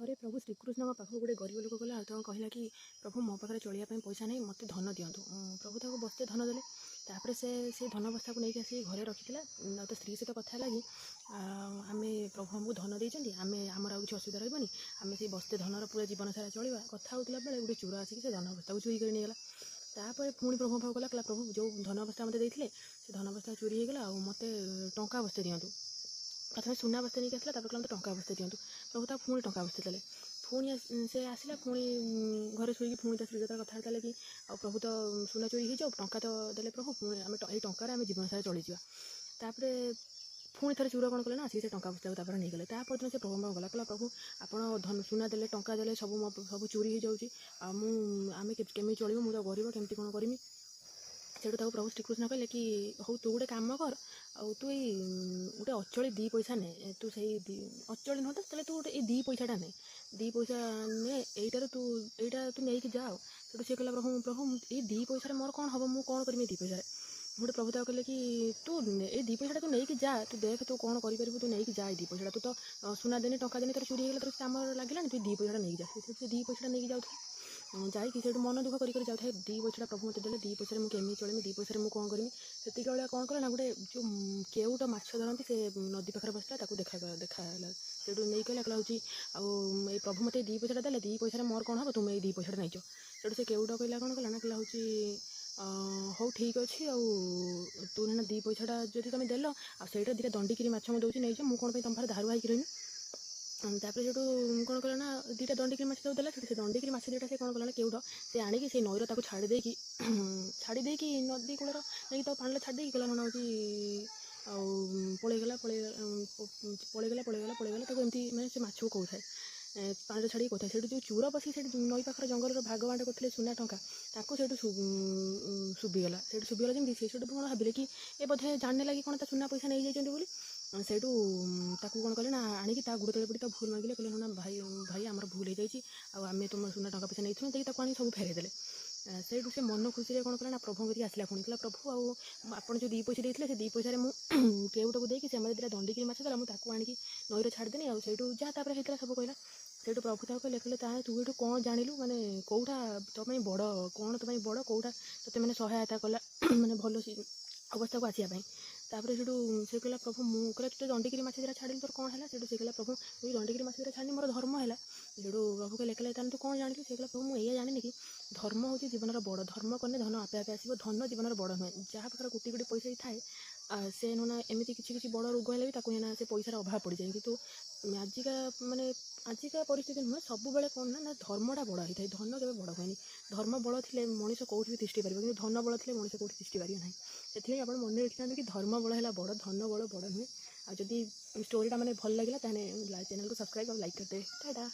ଥରେ ପ୍ରଭୁ ଶ୍ରୀକୃଷ୍ଣଙ୍କ ପାଖକୁ ଗୋଟେ ଗରିବ ଲୋକ ଗଲା ଆଉ ତାଙ୍କୁ କହିଲା କି ପ୍ରଭୁ, ମୋ ପାଖରେ ଚଳିବା ପାଇଁ ପଇସା ନାହିଁ, ମୋତେ ଧନ ଦିଅନ୍ତୁ। ପ୍ରଭୁ ତାକୁ ବସ୍ତେ ଧନ ଦେଲେ। ତାପରେ ସେ ସେଇ ଧନ ବସ୍ତାକୁ ନେଇକି ଆସିକି ଘରେ ରଖିଥିଲା ଆଉ ତା ସ୍ତ୍ରୀ ସହିତ କଥା ହେଲା କି ଆମେ ପ୍ରଭୁ ଆମକୁ ଧନ ଦେଇଛନ୍ତି, ଆମେ ଆମର ଆଉ କିଛି ଅସୁବିଧା ରହିବନି, ଆମେ ସେଇ ବସ୍ତେ ଧନର ପୁରା ଜୀବନ ସାରା ଚଳିବା। କଥା ହେଉଥିଲା ବେଳେ ଗୋଟେ ଚୋର ଆସିକି ସେ ଧନ ବସ୍ତାକୁ ଚୋରି କରି ନେଇଗଲା। ତାପରେ ପୁଣି ପ୍ରଭୁଙ୍କ ପାଖକୁ ଗଲା, କହିଲା ପ୍ରଭୁ, ଯେଉଁ ଧନ ବସ୍ତା ମୋତେ ଦେଇଥିଲେ ସେ ଧନ ବସ୍ତା ଚୋରି ହେଇଗଲା ଆଉ ମୋତେ ଟଙ୍କା ବସ୍ତେ ଦିଅନ୍ତୁ। ପ୍ରଥମେ ସୁନା ବସ୍ତେ ନେଇକି ଆସିଲା, ତାପରେ କହିଲା ମୋତେ ଟଙ୍କା ବସ୍ତେ ଦିଅନ୍ତୁ। ପ୍ରଭୁ ତାକୁ ପୁଣି ଟଙ୍କା ବସ୍ତେ ଦେଲେ। ପୁଣି ସେ ଆସିଲା, ପୁଣି ଘରେ ଶୋଇକି ପୁଣି ତା ସ୍ତ୍ରୀ ସହିତ କଥା ହେଲେ କି ଆଉ ପ୍ରଭୁ ତ ସୁନା ଚୋରି ହେଇଛି ଆଉ ଟଙ୍କା ତ ଦେଲେ ପ୍ରଭୁ, ପୁଣି ଆମେ ଏଇ ଟଙ୍କାରେ ଆମେ ଜୀବନ ସାରା ଚଳିଯିବା। ତାପରେ ପୁଣି ଥରେ ଚୋର କ'ଣ କଲେ ନା ଆସିକି ସେ ଟଙ୍କା ବସ୍ତାକୁ ତାପରେ ନେଇଗଲେ। ତା ପରଦିନ ସେ ପ୍ରଭୁଙ୍କ ପାଖକୁ ଗଲା, କହିଲା ପ୍ରଭୁ, ଆପଣ ଧନ ସୁନା ଦେଲେ, ଟଙ୍କା ଦେଲେ, ସବୁ ମୋ ସବୁ ଚୋରି ହେଇଯାଉଛି ଆଉ ମୁଁ ଆମେ କେମିତି ଚଳିବୁ? ମୁଁ ତ ଗରିବ, କେମିତି କ'ଣ କରିମି? ସେଇଠୁ ତାକୁ ପ୍ରଭୁ ଶ୍ରୀକୃଷ୍ଣ କହିଲେ କି ହଉ, ତୁ ଗୋଟେ କାମ କର ଆଉ ତୁ ଏଇ ଗୋଟେ ଅଚଳି 2 ପଇସା ନେ। ତୁ ସେଇ ଅଚଳି ନୁହଁ ତ, ତାହେଲେ ତୁ ଗୋଟେ ଏଇ 2 ପଇସାଟା ନେ, 2 ପଇସା ନେ, ଏଇଟାରୁ ତୁ ଏଇଟା ତୁ ନେଇକି ଯା। ଆଉ ସେଠୁ ସିଏ କହିଲା ପ୍ରଭୁ, ପ୍ରଭୁ, ଏଇ 2 ପଇସାରେ ମୋର କ'ଣ ହେବ? ମୁଁ କ'ଣ କରିବି ଏଇ 2 ପଇସାରେ? ଗୋଟେ ପ୍ରଭୁ ତାକୁ କହିଲେ କି ତୁ ଏଇ 2 ପଇସାଟା ତୁ ନେଇକି ଯା, ତୁ ଦେଖ ତୁ କ'ଣ କରିପାରିବୁ। ତୁ ନେଇକି ଯା ଏଇ 2 ପଇସାଟା। ତୁ ତ ସୁନା ଦେନି, ଟଙ୍କା ଦେନି, ତୋର ଚୋରି ହେଇଗଲା, ତୋର କାମ ଲାଗିଲାନି, ତୁ 2 ପଇସାଟା ନେଇକି ଯା। ସେଠୁ ସେ 2 ପଇସାଟା ନେଇକି ଯାଉଥିଲା, ଯାଇକି ସେଇଠୁ ମନ ଦୁଃଖ କରି କରି ଯାଉଥାଏ। 2 ପଇସାଟା ପ୍ରଭୁ ମୋତେ ଦେଲେ, 2 ପଇସାରେ ମୁଁ କେମିତି ଚଳିମି? 2 ପଇସାରେ ମୁଁ କ'ଣ କରିମି? ସେତିକି ବେଳେ କ'ଣ କଲା ନା ଗୋଟେ ଯେଉଁ କେଉଟ ମାଛ ଧରନ୍ତି, ସେ ନଦୀ ପାଖରେ ବସିଥିଲା, ତାକୁ ଦେଖା ଦେଖା ହେଲା। ସେଇଠୁ ନେଇ କହିଲା, କହିଲା ହେଉଛି ଆଉ ଏଇ ପ୍ରଭୁ ମୋତେ 2 ପଇସାଟା ଦେଲେ, 2 ପଇସାରେ ମୋର କ'ଣ ହେବ? ତୁମେ ଏଇ 2 ପଇସାଟା ନେଇଛ। ସେଇଠୁ ସେ କେଉଟ କହିଲା, କ'ଣ କଲା ନା କହିଲା ହେଉଛି ହଉ, ଠିକ୍ ଅଛି, ଆଉ ତୁ ନା 2 ପଇସାଟା ଯଦି ତୁମେ ଦେଲ ଆଉ ସେଇଟା 2ଟା ଦଣ୍ଡିକିରି ମାଛ ମୁଁ ଦେଉଛି, ନେଇଛ। ମୁଁ କ'ଣ ପାଇଁ ତୁମ ପାଖରେ ଧାରୁଆ ହେଇକି ରହିବି? ତାପରେ ସେଇଠୁ କ'ଣ କଲା ନା 2ଟା ଦଣ୍ଡିକିରି ମାଛ ତାକୁ ଦେଲା। ସେଠୁ ସେ ଦଣ୍ଡିକିରି ମାଛ 2ଟା ସେ କ'ଣ କଲା ନା କେଉଟ ସେ ଆଣିକି ସେଇ ନଈର ତାକୁ ଛାଡ଼ି ଦେଇକି ନଦୀ କୂଳର ନେଇକି ତାକୁ ପାଣିରେ ଛାଡ଼ି ଦେଇକି କହିଲା କ'ଣ ହେଉଛି ଆଉ ପଳେଇଗଲା, ପଳେଇଗଲା, ପଳେଇଗଲା, ପଳେଇଗଲା। ତାକୁ ଏମିତି ମାନେ ସେ ମାଛକୁ କହୁଥାଏ, ପାଣିରେ ଛାଡ଼ିକି କହୁଥାଏ। ସେଇଠୁ ଯେଉଁ ଚୋର ବସିକି ସେଇଠି ନଈ ପାଖରେ ଜଙ୍ଗଲର ଭାଗ ବାଣ୍ଟ କରୁଥିଲେ ସୁନା ଟଙ୍କା, ତାକୁ ସେଇଠୁ ଶୁଭିଗଲା। ସେଇଠୁ ଶୁଭିଗଲା ଯେମିତି ସେ ସେଇଠୁ କ'ଣ ଭାବିଲେ କି ଏ ବୋଧେ ଜାଣିନେଲା କି କ'ଣ ତା ସୁନା ପଇସା ନେଇଯାଇଛନ୍ତି ବୋଲି। ସେଇଠୁ ତାକୁ କ'ଣ କଲେ ନା ଆଣିକି ତା ଗୋଡ଼ ତଳେ ପଡ଼ି ତା ଭୁଲ ମାଗିଲେ। କହିଲେ ନା ଭାଇ, ଭାଇ, ଆମର ଭୁଲ ହେଇଯାଇଛି ଆଉ ଆମେ ତୁମ ସୁନା ଟଙ୍କା ପଇସା ନେଇଥିଲୁ, ଦେଇକି ତାକୁ ଆଣିକି ସବୁ ଫେରେଇ ଦେଲେ। ସେଇଠୁ ସେ ମନ ଖୁସିରେ କ'ଣ କଲା ନା ପ୍ରଭୁଙ୍କ କତିକି ଆସିଲା ପୁଣି। କହିଲା ପ୍ରଭୁ, ଆଉ ଆପଣ ଯେଉଁ 2 ପଇସା ଦେଇଥିଲେ, ସେ 2 ପଇସାରେ ମୁଁ କେଉଟକୁ ଦେଇକି ସେ ମୋତେ 2ଟା ଦଣ୍ଡିକିରି ମାଛ ଦେଲା, ମୁଁ ତାକୁ ଆଣିକି ନଈରେ ଛାଡ଼ିଦେଲି ଆଉ ସେଇଠୁ ଯାହା ତାପରେ ହେଇଥିଲା ସବୁ କହିଲା। ସେଇଠୁ ପ୍ରଭୁ ତାକୁ କହିଲେ, କହିଲେ ତାହେଲେ ତୁ ଏଇଠୁ କ'ଣ ଜାଣିଲୁ? ମାନେ କେଉଁଟା ତୋ ପାଇଁ ବଡ଼, କ'ଣ ତୋ ପାଇଁ ବଡ଼, କେଉଁଟା ତୋତେ ମାନେ ସହାୟତା କଲା ମାନେ ଭଲ ଅବସ୍ଥାକୁ ଆସିବା ପାଇଁ? ତାପରେ ସେଇଠୁ ସେ କହିଲା ପ୍ରଭୁ, ମୁଁ କହିଲା ତୁ ଦଣ୍ଡିକିରି ମାଛ 2ଟା ଛାଡ଼ିଲୁ, ତୋର କ'ଣ ହେଲା? ସେଇଠୁ ସେ କହିଲା ପ୍ରଭୁ, ମୁଁ ଦଣ୍ଡିକିରି ମାଛ 2ଟା ଛାଡ଼ିଲି, ମୋର ଧର୍ମ ହେଲା। ସେଇଠୁ ପ୍ରଭୁ କହିଲେ, କହିଲେ ତାହେଲେ ତୁ କ'ଣ ଜାଣିଲୁ? ସେ କହିଲା ପ୍ରଭୁ, ମୁଁ ଏଇଆ ଜାଣିନି କି ଧର୍ମ ହେଉଛି ଜୀବନର ବଡ଼। ଧର୍ମ କଲେ ଧନ ଆପେ ଆପେ ଆସିବ। ଧନ ଜୀବନର ବଡ଼ ନୁହେଁ। ଯାହା ପାଖରେ କୋଟି କୋଟି ପଇସା ବି ଥାଏ, ସେ ନୁହଁ ନା ଏମିତି କିଛି କିଛି ବଡ଼ ରୋଗ ହେଲେ ବି ତାକୁ ନା ସେ ପଇସାର ଅଭାବ ପଡ଼ିଯାଏ। କିନ୍ତୁ ଆଜିକା ମାନେ ଆଜିକା ପରିସ୍ଥିତି ନୁହେଁ, ସବୁବେଳେ କ'ଣ ନା ନା ଧର୍ମଟା ବଡ଼ ହେଇଥାଏ, ଧନ କେବେ ବଡ଼ ହୁଏନି। ଧର୍ମ ବଳ ଥିଲେ ମଣିଷ କେଉଁଠି ବି ତିଷ୍ଠି ପାରିବ, କିନ୍ତୁ ଧନ ବଳ ଥିଲେ ମଣିଷ କେଉଁଠି ତିଷ୍ଠି ପାରିବ ନାହିଁ। ସେଥିପାଇଁ ଆପଣ ମନେ ରଖିଥାନ୍ତୁ କି ଧର୍ମ ବଳ ହେଲା ବଡ଼, ଧନ ବଳ ବଡ଼ ନୁହେଁ। ଆଉ ଯଦି ଷ୍ଟୋରିଟା ମାନେ ଭଲ ଲାଗିଲା, ତାହେଲେ ଚ୍ୟାନେଲକୁ ସବସ୍କ୍ରାଇବ୍ ଆଉ ଲାଇକ୍ କରିଦେବେ। ଟାଟା।